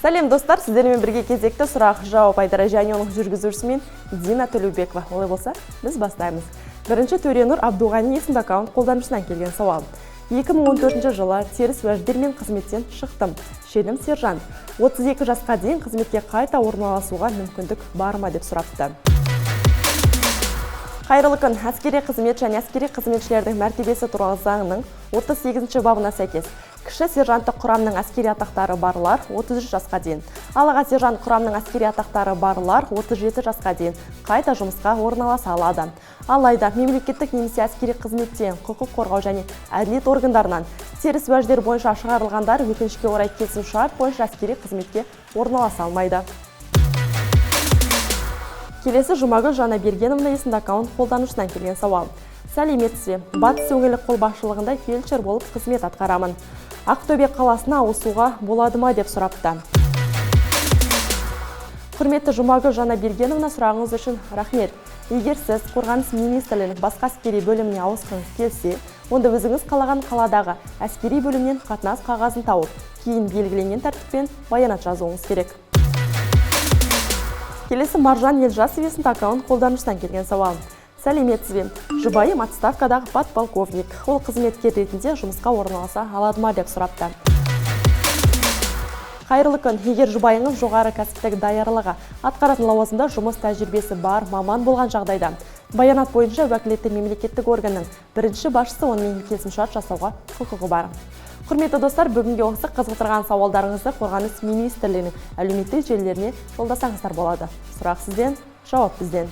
Сәлем, достар! Сіздермен бірге кезекті сұрақ жауап айдары және оның жүргізушісі мен, Дина Төлеубекова. Олай болса, біз бастаймыз. Бірінші Төренұр Абдуғани есімді аккаунт қолданушысынан келген сауал. 2014 жылы теріс уәждермен қызметтен шықтым. Шенім сержант. 32 жасқа дейін қызметке қайта орналасуға мүмкіндік бар ма деп сұрапты. Қайырлы күн! Әскери қызмет және әскери қызметшілердің мәртебесі туралы заңның 38 бабына сәйкес, кіші сержанттық құрамның әскери атақтары барлар 33 жасқа дейін, ал аға сержант құрамның әскери атақтары барлар 37 жасқа дейін қайта жұмысқа орналаса алады. Алайда мемлекеттік немесе әскери қызметтен, құқық қорғау және әділет органдарынан теріс уәждер бойынша шығарылғандар, өкінішке орай, келісімшарт бойынша әскери қызметке орналаса алмайды. Келесі Жұмагүл Жанабергеновна есімді аккаунт қолданушысынан келген сауал. Сәлеметсіз бе? Батыс өңірлік қолбасшылығында фельдшер болып қызмет атқарамын. Ақтөбе қаласына ауысуға болады ма деп сұрапты. Құрметті Жұмагүл Жанабергеновна, сұрағыңыз үшін рахмет. Егер сіз Қорғаныс министрлігінің басқа әскери бөліміне ауысқыңыз келсе, онда өзіңіз қалаған қаладағы әскери бөлімнен қатынас қағазын тауып, кейін белгіленген тәртіппен баянат жазуыңыз керек. Келесі Маржан Елжасов есімді аккаунт қолданушысынан келген сауал. Сәлеметсіз бе? Жұбайым отставкадағы подполковник. Ол қызметкер ретінде жұмысқа орналаса алады ма деп сұрапты. Қайырлы күн! Егер жұбайыңыз жоғары кәсіптік даярлығы, атқаратын лауазымда жұмыс тәжірибесі бар маман болған жағдайда, баянат бойынша уәкілетті мемлекеттік органның бірінші басшысы онымен келісімшарт жасауға құқығы бар. Құрметті достар, бүгінге осы. Қызықтырған сауалдарыңызды Қорғаныс министрлігінің әлеуметтік желілеріне жолдасаңыздар болады. Сұрақ сізден, жауап бізден.